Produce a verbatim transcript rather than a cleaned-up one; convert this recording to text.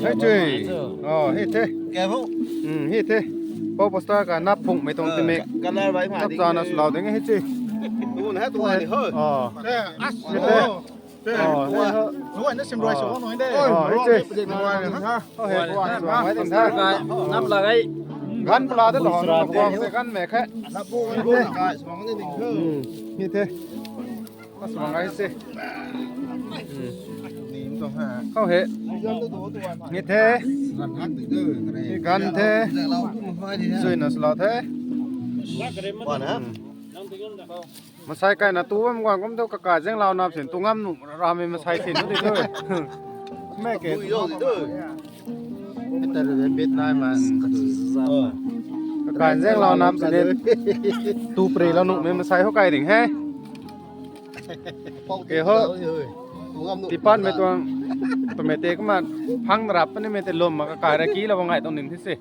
Hei chui. Oh, hei the. Kya ho? Hmm, hei the. Pau poster ka nap phung mei tuang te me. Color bai ma. Nap ding. Chana slau ding hei chui. Tu na tu ni ho. Oh. Hei the. Oh, hei ho. Nuai na sim roi sa nuai de. Oh, hei chui. Oh, hei. Nap la gai. Gan pla de lo. Kuang se gan me khe. Nap bu ngai sa ni ding ho. Hmm. Hei the. Aswang ai se. Nim tong ha. Khou he. Ni the. Ni gan the. Zui na sla the. Masai kai na tu bam guang kum tu kaka zeng lau nap sin tu ngam nu rami masai sin nu di tu. Me ke. Peter bit nai man. Kaka zeng lau nap sin tu pri lau nu me masai ho kai ding he. Ke ho. Tipan me tuang. Pamete kuma phang rap ni me te lom ma kaka ra ki la ngai tong nin thi se.